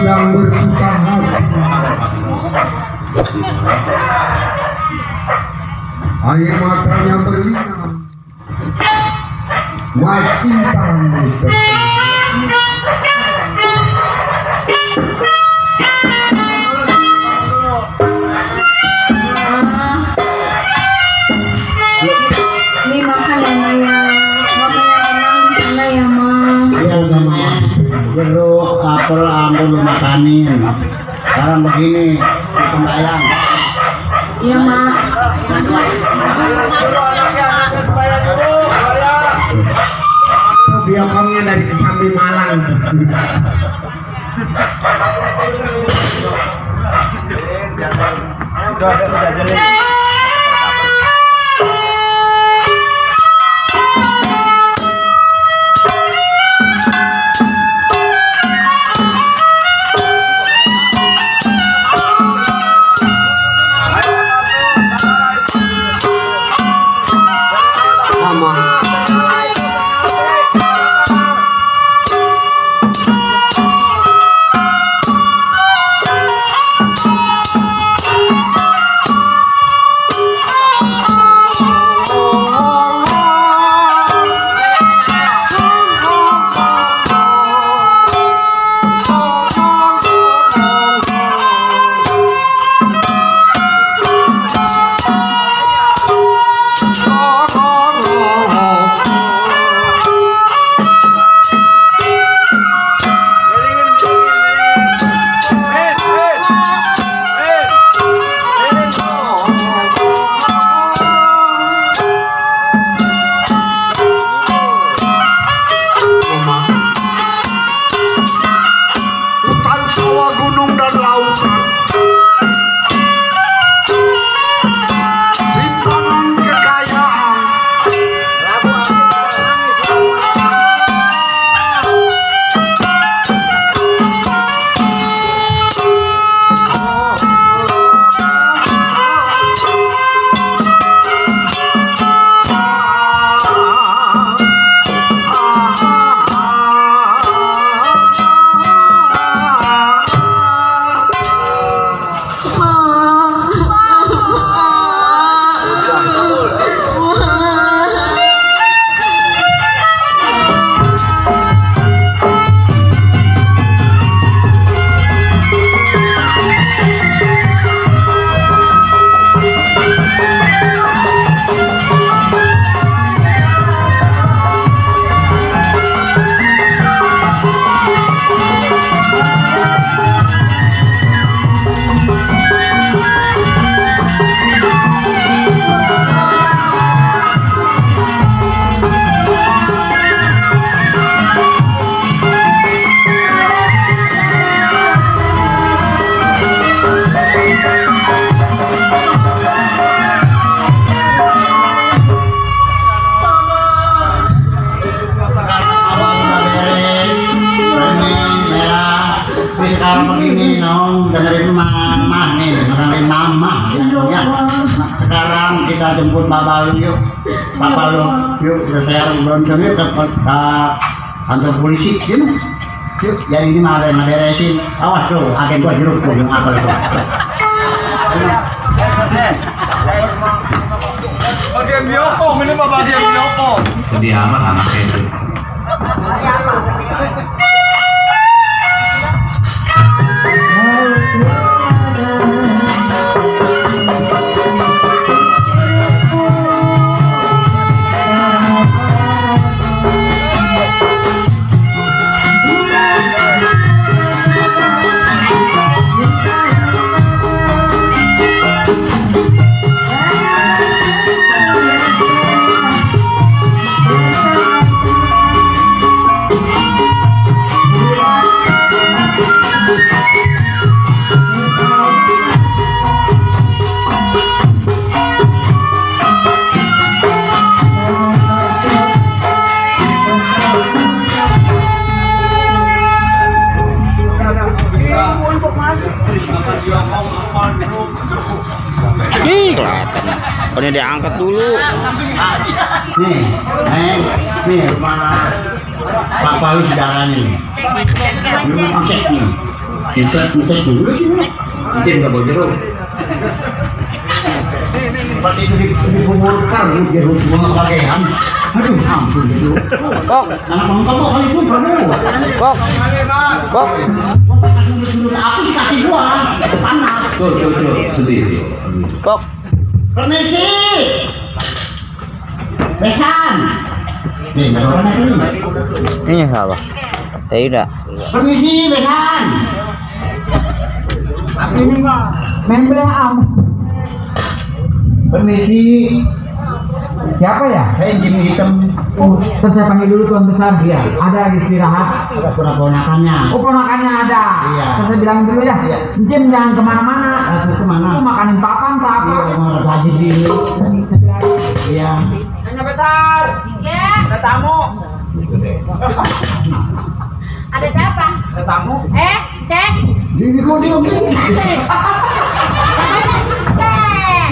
yang bersusah hati. Air matanya berlinang, mas intanmu ini makan ya Maya, makanya tenang di sana ya Mas. Iya udah mah jeruk apel ambil lu makanin. Sekarang begini sembayang. Iya Mak. biokongnya dari Kesambi Malang. Sekarang begini nong dengerin mama nih, dengerin mama ya. Sekarang kita jemput bapak lu yuk, yuk saya belum sampai ke kantor polisi yuk. Jadi ini mah ada beresin, awas tuh agen gua jeruk tuh apa itu. Bagian biokong ini mah bagian biokong. Sedih amat anaknya itu. Ih, kelihatan. Pokoknya diangkat dulu. Nih rumah Bapak lu saudara nih. Cek nih. Minta dulu sih. Cim nggak bawa jeruk. Pas itu dikuburkan lu jeruk semua pakaian. Aduh, ampun itu. Kok, Anak bangka kok kali itu kamu. kok, kok. Aku sih kaki gua panas. Tuh, sedih. Kok. Permisi. Besan. Nih, mana ini? Ini siapa? Tidak. Permisi, besan. Ini member am. Permisi. Siapa ya? Saya Jim hitam. Oh, terus saya panggil dulu tuan besar dia. Ada lagi istirahat. Ada ponakannya. Oh, ponakannya ada. Iya. Terus saya bilang dulu ya, Iya. Jim jangan kemana-mana. Aku kemana? Itu makanin papan tak apa. Iya, mau gaji dulu. Saya bilang, Iya. Nyonya besar. Ya, Ada tamu. ada siapa? Ada tamu. Cek. Ini kok dia begini? Cek. Cek.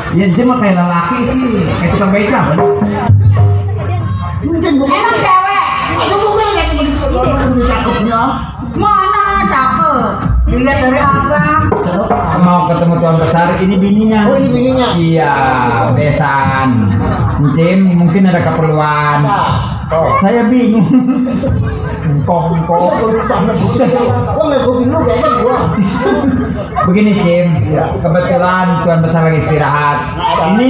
ya Jim mah kayak lelaki sih, kayak tukang beca. Mungkin bukan. Emang cewek. Itu bukan yang begitu cakepnya. Mana cakep? Dilihat dari abang. Mau ketemu tuan besar, ini bininya. Oh, ini bininya. Iya, besan. Jim mungkin ada keperluan. Saya bingung. Kok. Wah, nggak gue bingung kayaknya gua. Begini Jim, kebetulan tuan besar lagi istirahat. Ini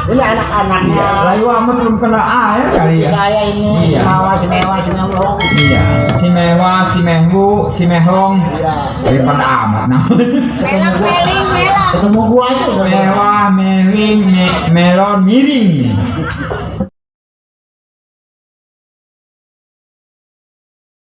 Ini anak-anaknya. layu amat belum kena air kali ya. Saya ini Iya. si mewah. Iya, si mewah, si mehwu, si mehong. Iya. Daripada amat nah. Melak. Ketemu gua aja udah. Mewah, melon, miring.